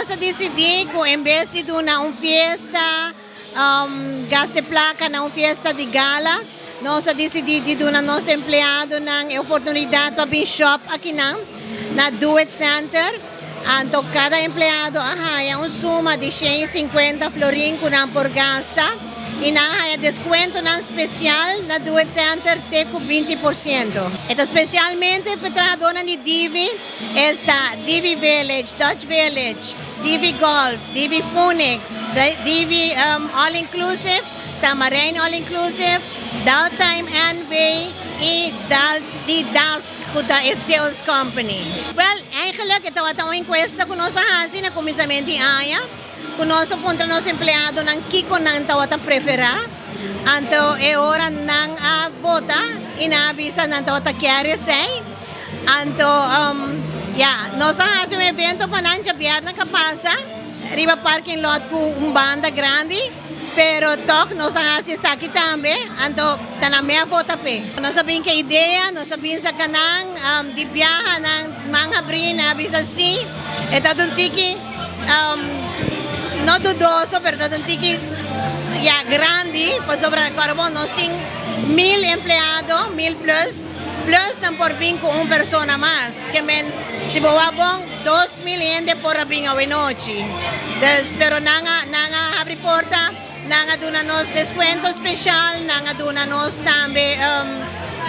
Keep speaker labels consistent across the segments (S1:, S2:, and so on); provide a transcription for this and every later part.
S1: Nos a disidí ku en bes di duna un fiesta, gasta plaka na un fiesta di gala, nos a disidí di duna nos empleadonan e oportunidat pa bin shop akinan na Do It Center. Anto kada empleado a haña un suma di 150 florin ku nan por gasta i nan a haña deskuentonan spesial na Do It Center te ku 20%. E ta spesialmente pa trahadónan di Divi, esta Divi Village, Dutch Village, Divi Golf, Divi Phoenix, Divi All Inclusive, Tamarijn All Inclusive, Daltime NV i Dal di Dask, ku ta e sales company. Well, eigenlijk e tabata un enkuesta ku nos a hasi na kuminsamentu di aña, ku nos a puntra nos empleadonan kiko nan tabata preferá. Anto e ora nan a vota i nan a bisa nan tabata kier esei. Anto, ya, nos a hasi un evento pa nan djabièrnè ku a pasa riba parking lot ku un banda grandi, pero toch nos a hasi esaki tambe, anto ta nan mes a vota p'e. Nos a bin ku e idea, nos a bin saka nan di biaha nan man habrí, nan a bisa sí. E tabata un tiki, no dudoso, pero tabata un tiki, ya, grandi, pasobra kòrda bon nos tin 1000 empleado, 1000 plus, plus nan por bin ku un persona mas. Ke men, si bo wak bon, 2000 hende por a bin awe nochi. Dus, pero nan a habri porta, nan a duna nos deskuento spesial, nan a duna nos tambe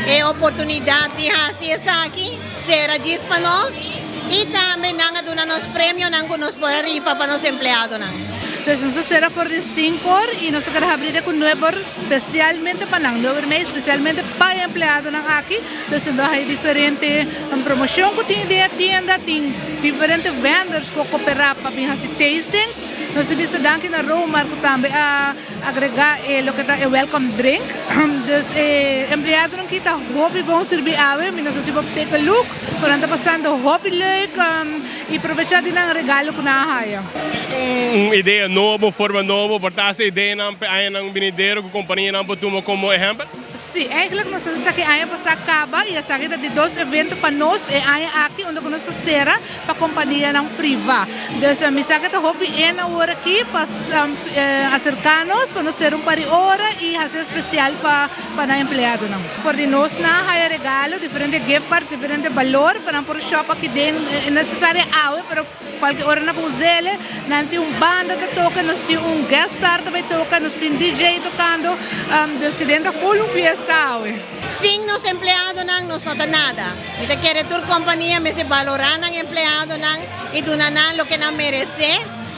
S1: e oportunidat di hasi esaki, sera djis pa nos, i tambe nan a duna nos premionan ku nos por a rifa pa nos empleadonan.
S2: Dus nos a sera for di 5 or i nos a keda habrí ku 9 or spesialmente pa nan, 9:30 spesialmente pa empleadonan aki. Dus anto hay diferente promoshon ku tin den tienda, tin diferente vendors ku kooperá pa bin hasi tastings. Nos ta bisa danki na Romar ku tambe a agregá loke ta e welcome drink. Dus e empleadonan aki ta hopi bon sirbí awe, mi no sa si bo take a look, pero nan ta pasando hopi leuk i aprovechá di nan regalo ku nan a haya.
S3: Un idea nobo, forma nobo, por ta e ideanan pa añanan benidero ku kompanianan por tuma komo ehèmpel?
S2: Sí, eigenlijk nos a hasi esaki aña pasá kaba i esaki ta di dos evento pa nos e aña aki unda ku nos ta sera pa kompanianan privá. Dus mi sa ku ta hopi in awor aki pa aserká nos pa nos sera un par di ora i hasi spesial pa nan empleadonan. For di nos nan haya regalo, diferente gift cards, diferente balor pa nan por shop aki den, nesesario awe, pero kualke ora nan por us'é. Nan tin un banda ku toka, nos tin un guest star tambe toka, nos tin DJ tokando, dus aki den ta full un fiesta awe.
S1: Sin nos empleadonan nos no ta nada. Mi ta kere tur kompania mester balorá nan empleadonan i duna nan loke nan meresé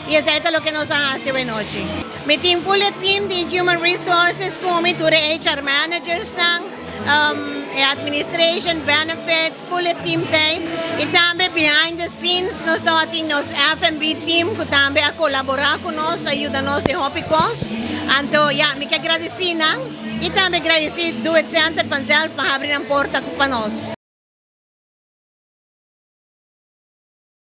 S1: i esei ta loke nos a hasi awe nochi. Mi tin full e team di Human Resources ku mi, tur e HR managers nan, e administration, benefits, full e team t'ei. I tambe behind the scenes nos tin nos F&B team ku tambe a kolaborá ku nos, a yuda nos den hopi kos. Anto, ja, mi ke gradisí nan i tambe gradisí Do It Center vanzelf pa habri nan porta pa nos.